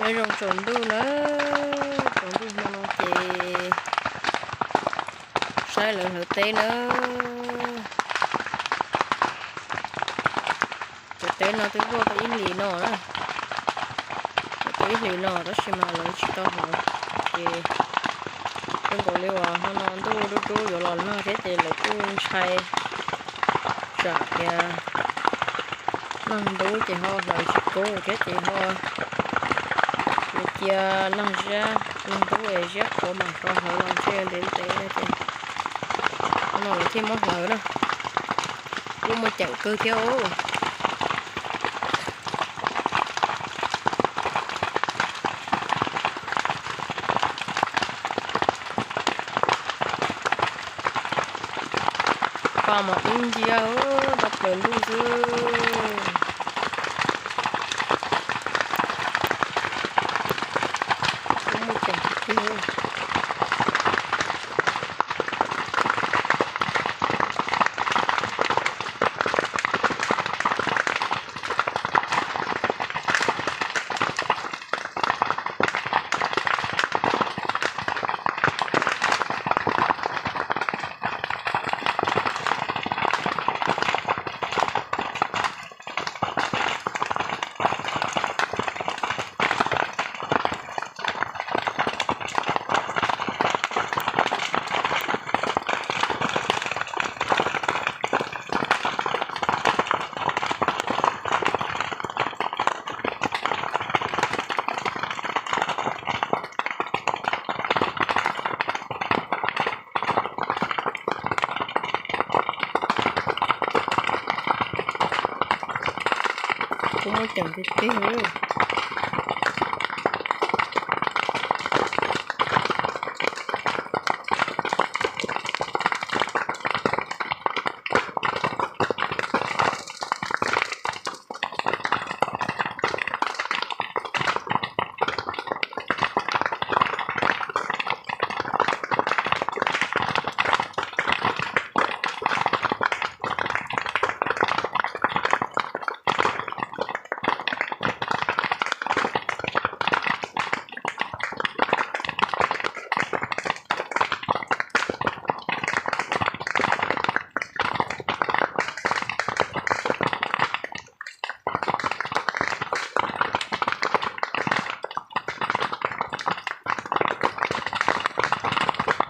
Nyob zoo tsaus ntuj na, tsaus ntuj no ces saib lawv hlawv teb na. Cov teb no twb tuaj tau ib hlis no na, tuaj tau ib hlis no tab sis mas lawv tsis tau hlawv. Ces zoo nkaus li uas hmo no ntuj dub dub yuav los nag thiab ces lawv kuj ntshai tsam tias nag ntub ces ho hlawv tsis kub thiab ces ho cia nag ziab nag ntub es ziab qhuav mam ho hlawv los ntshe ntev ntev ces hmo no lawv thiaj muab hlawv na. Kuj muaj ceem kawg thiab. Paj mas dub nciab tau plaws ntuj xwb. Kuj muaj ceem tiag tiag. Kuj muaj ceem tiag tiag.